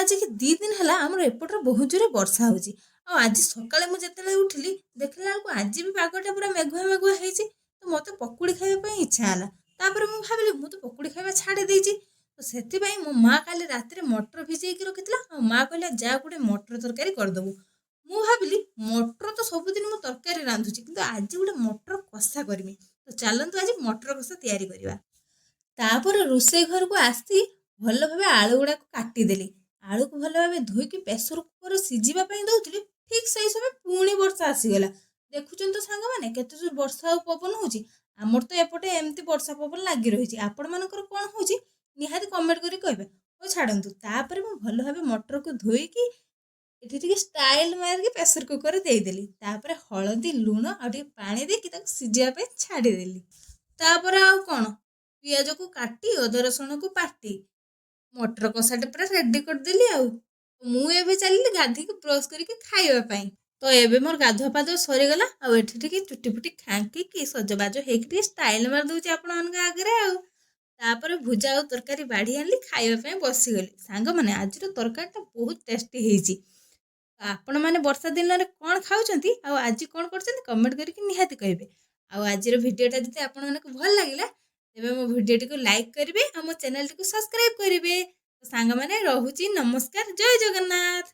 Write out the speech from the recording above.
ଆଜିକି 2 ଦିନ ହେଲା ଆମର ଏପଟରେ ବହୁତ ଜୋରେ ବର୍ଷା ହେଉଛି। ଆଉ ଆଜି ସକାଳେ ମୁଁ ଯେତେବେଳେ ଉଠିଲି, ଦେଖିଲା ବେଳକୁ ଆଜି ବି ପାଗଟା ପୁରା ମେଘୁଆ ମେଘୁଆ ହେଇଛି। ତ ମୋତେ ପକୁଡ଼ି ଖାଇବା ପାଇଁ ଇଚ୍ଛା ହେଲା। ତାପରେ ମୁଁ ଭାବିଲି, ମୁଁ ତ ପକୁଡ଼ି ଖାଇବା ଛାଡ଼ି ଦେଇଛି। ତ ସେଥିପାଇଁ ମୋ ମା କାଲି ରାତିରେ ମଟର ଭିଜେଇକି ରଖିଥିଲା ଆଉ ମା କହିଲା, ଯା ଗୋଟେ ମଟର ତରକାରୀ କରିଦେବୁ। ମୁଁ ଭାବିଲି, ମଟର ତ ସବୁଦିନ ମୁଁ ତରକାରୀ ରାନ୍ଧୁଛି, କିନ୍ତୁ ଆଜି ଗୋଟେ ମଟର କଷା କରିବି। ତ ଚାଲନ୍ତୁ, ଆଜି ମଟର କଷା ତିଆରି କରିବା। ତାପରେ ରୋଷେଇ ଘରକୁ ଆସି ଭଲ ଭାବେ ଆଳୁ ଗୁଡ଼ାକୁ କାଟିଦେଲି। ଆଳୁକୁ ଭଲ ଭାବେ ଧୋଇକି ପ୍ରେସର କୁକର ସିଝିବା ପାଇଁ ଦେଉଥିଲି, ଠିକ୍ ସେଇ ସମୟ ପୁଣି ବର୍ଷା ଆସିଗଲା। ଦେଖୁଛନ୍ତି ତ ସାଙ୍ଗମାନେ, କେତେ ଜୋର ବର୍ଷା ଆଉ ପବନ ହେଉଛି। ଆମର ତ ଏପଟେ ଏମିତି ବର୍ଷା ପବନ ଲାଗି ରହିଛି। ଆପଣମାନଙ୍କର କ'ଣ ହେଉଛି, ନିହାତି କମେଣ୍ଟ କରି କହିବେ। ହଉ ଛାଡ଼ନ୍ତୁ। ତାପରେ ମୁଁ ଭଲ ଭାବେ ମଟରକୁ ଧୋଇକି ଏଠି ଟିକେ ଷ୍ଟାଇଲ୍ ମାରିକି ପ୍ରେସର କୁକରରେ ଦେଇଦେଲି। ତାପରେ ହଳଦୀ, ଲୁଣ ଆଉ ଟିକେ ପାଣି ଦେଇକି ତାକୁ ସିଝିବା ପାଇଁ ଛାଡ଼ିଦେଲି। ତାପରେ ଆଉ କ'ଣ, ପିଆଜକୁ କାଟି, ଅଦା ରସୁଣକୁ ବାଟି ମଟର କଷାଟା ପୁରା ରେଡ଼ି କରିଦେଲି। ଆଉ ମୁଁ ଏବେ ଚାଲିଲି ଗାଧୋଇକି ବ୍ରସ୍ କରିକି ଖାଇବା ପାଇଁ। ତ ଏବେ ମୋର ଗାଧୁଆ ପାଧୁଆ ସରିଗଲା ଆଉ ଏଠି ଟିକେ ଚୁଟି ଫୁଟି ଖାଙ୍କିକି ସଜବାଜ ହେଇକି ଟିକେ ଷ୍ଟାଇଲ୍ ମାରି ଦେଉଛି ଆପଣମାନଙ୍କ ଆଗରେ। ଆଉ ତାପରେ ଭୁଜା ଆଉ ତରକାରୀ ବାଢ଼ି ଆଣିଲି, ଖାଇବା ପାଇଁ ବସିଗଲି। ସାଙ୍ଗମାନେ, ଆଜିର ତରକାରୀଟା ବହୁତ ଟେଷ୍ଟି ହେଇଛି। ଆପଣମାନେ ବର୍ଷା ଦିନରେ କ'ଣ ଖାଉଛନ୍ତି ଆଉ ଆଜି କ'ଣ କରୁଛନ୍ତି, କମେଣ୍ଟ କରିକି ନିହାତି କହିବେ। ଆଉ ଆଜିର ଭିଡ଼ିଓଟା ଯଦି ଆପଣମାନଙ୍କୁ ଭଲ ଲାଗିଲା, ତେବେ ମୋ ଭିଡ଼ିଓଟିକୁ ଲାଇକ୍ କରିବେ ଆଉ ମୋ ଚ୍ୟାନେଲଟିକୁ ସବସ୍କ୍ରାଇବ୍ କରିବେ। ସାଙ୍ଗମାନେ, ରହୁଛି। ନମସ୍କାର, ଜୟ ଜଗନ୍ନାଥ।